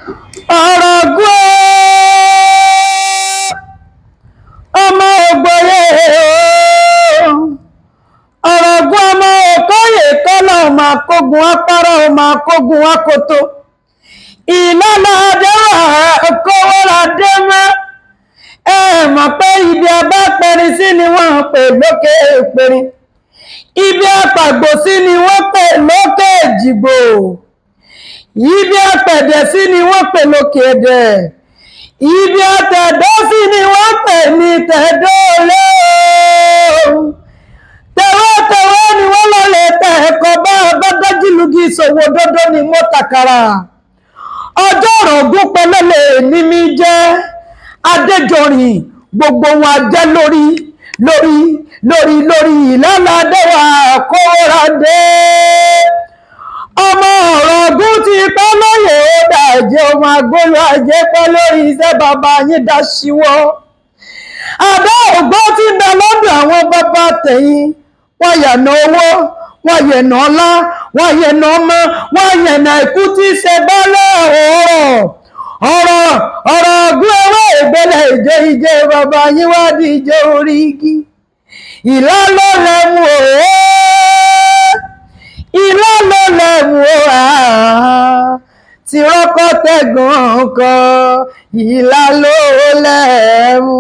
Ọ̀rọ̀gún ọmọ ògbóyè, Ọ̀rọ̀gún ọmọ òkóyè kọ́lá, ọmọ akógun apárá, ọmọ akógun akoto. Ìlànà àdéhùn kówóra dé mọ́. Ẹ mọ̀ pé ibi abápẹrin sí ni wọ́n ń pè lókè ìpẹrin, ibi apàgbò sí ni wọ́n pè lókè ìjìgbò, ibi apẹ̀dẹ̀ sí ni wọ́n pè lókè ẹ̀dẹ̀, ibi àtẹ̀dọ́ sí ni wọ́n pè ní tẹ̀dọ́lé. Tẹ̀wétẹ̀wé ni wọ́n lọ lè tẹ̀ ẹ̀kọ́ bá bá dájúlugi ìṣòwò dọ́dọ́ ni mo tàkàrà. Ọjọ́ ọ̀rọ̀gún pẹlẹ́lẹ̀ ní mi jẹ́ Adéjọrin, gbogbo wọn ajẹ́ lórí lórí lórí lórí. Ìlànà adéwà kóra dé, ọmọ ọ̀rọ̀gún ti pẹ́ lóye, ó dàjẹ́ ọmọ agbóyò ajé pẹ́ lórí iṣẹ́ bàbá yín dá síwọ́. Àdá ògbó ti ń bẹ lọ́dọ̀ àwọn bàbá tẹ̀yìn, wọ́n yànà owó, wọ́n yẹ̀nà ọlá, wọ́n yẹ̀nà ọmọ, wọ́n yẹ̀nà ikú tí í ṣe bọ́lẹ̀. Ọ̀rọ̀ ọ̀rọ̀ ọ̀gún ewé ìgbẹ́lẹ̀ ìjọ ìjẹ bàbá yín wá di ìjọ orí igi. Ìlà ló lẹ́mú òó, ìlà ló lẹ́mú òó, tí rọ́kọ̀ tẹ̀gàn kan, ìlà ló lẹ́mú.